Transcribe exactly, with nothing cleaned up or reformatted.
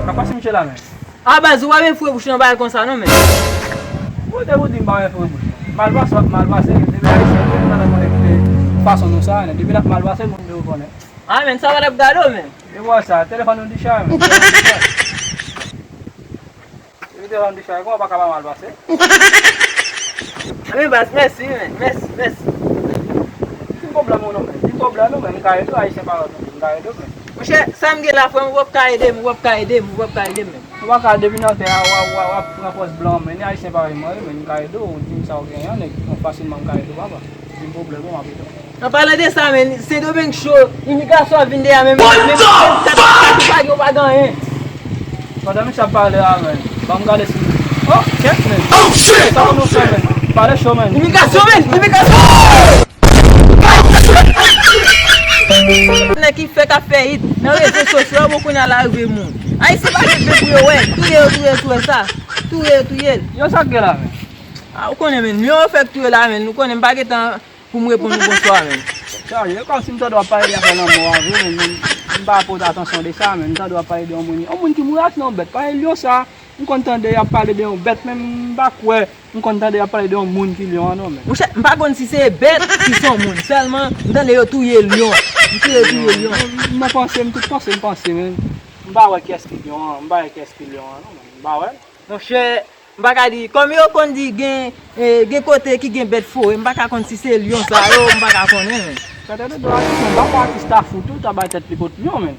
Sa pase misye la menm. A baz, ou pa men foure bouch nan bagay konsa non, men. Ou te pou di m pa men foure bouch. Malpwase w ap malpwase, depi ayisyen, depi nan lè konnen kite fason nou sa, depi n ap malpwase, moun yo konnen. A, men, sa pa t ap gade w, men. E wè sa, telefòn nou di chay, men. Depi telefòn di chay, kòman w pa ka pa malpwase? A, men, baz, mèsi, men. Mèsi, mèsi. Ki pwoblèm ou non, men? Ki pwoblèm ou, men? M ka ede w, ayisyen pa wè, men. M ka ede w, men. Monchè, sa m gen la, frè m, ou p ap ka ede m, ou p ap ka ede m, ou p ap ka ede m, men. Ou pa ka depi nan tè a, w ap, w ap, w ap pran pòz blan, men ni ayisyen parèy mwen, men m ka ede w, di m sa w genyen, nèg, fasilman m ka ede w, papa. Di m pwoblèm ou, m ap ede w. An palan de sa, men, Sendomeng cho, imigrasyon ap vin dèyè, men, men, men, kat, kat, ou pa gen, ou pa gen anyen. Pandan misye ap pale a, men, ban m gade si, oh, kèt, men. Sa pou nou fè, men? Pale cho, men. Imigrasyon, men, imigrasyon! Nèg ki fèk ap fè it nan rezo sosyo yo, bon, kounye a l arive moun. Ayisyen pa gen bèt pou yo wè. Touye yo, touye yo, touye sa. Touye yo, touye l. Yo, sa k gen la, men? A, ou konnen, men. Yo fèk touye la, men. Ou konnen, m pa gen tan pou m reponn ou bonswa, men. Chaje, kòmsi m tande w ap pale de afè lanmò a, vre, men, men, m pa pote atansyon de sa, men. M tande w ap pale de yon moun, yon moun ki mouri ak yon bèt. Pale lyon sa, m konn tande y ap pale de yon bèt, men m pa kwè. M konn tande y ap pale de yon moun ki lyon an non, men. Monchè, m pa konn si se bèt, si se yon moun. Sèlman, m tande yo touye lyon. M touye, touye lyon. M nan panse, m tout panse, m panse, men. M pa wè kiyès ki lyon an, m pa wè kiyès ki lyon an non, men. M pa wè. Monchè, m pa ka di, kòm yo konn di gen, eh, gen kote ki gen bèt fore, m pa ka konn si se lyon sa yo, m pa ka konnen, men. Sa te de dwa, men, m pa wè atis ta fou tou, ta bay tèt li kot lyon, men.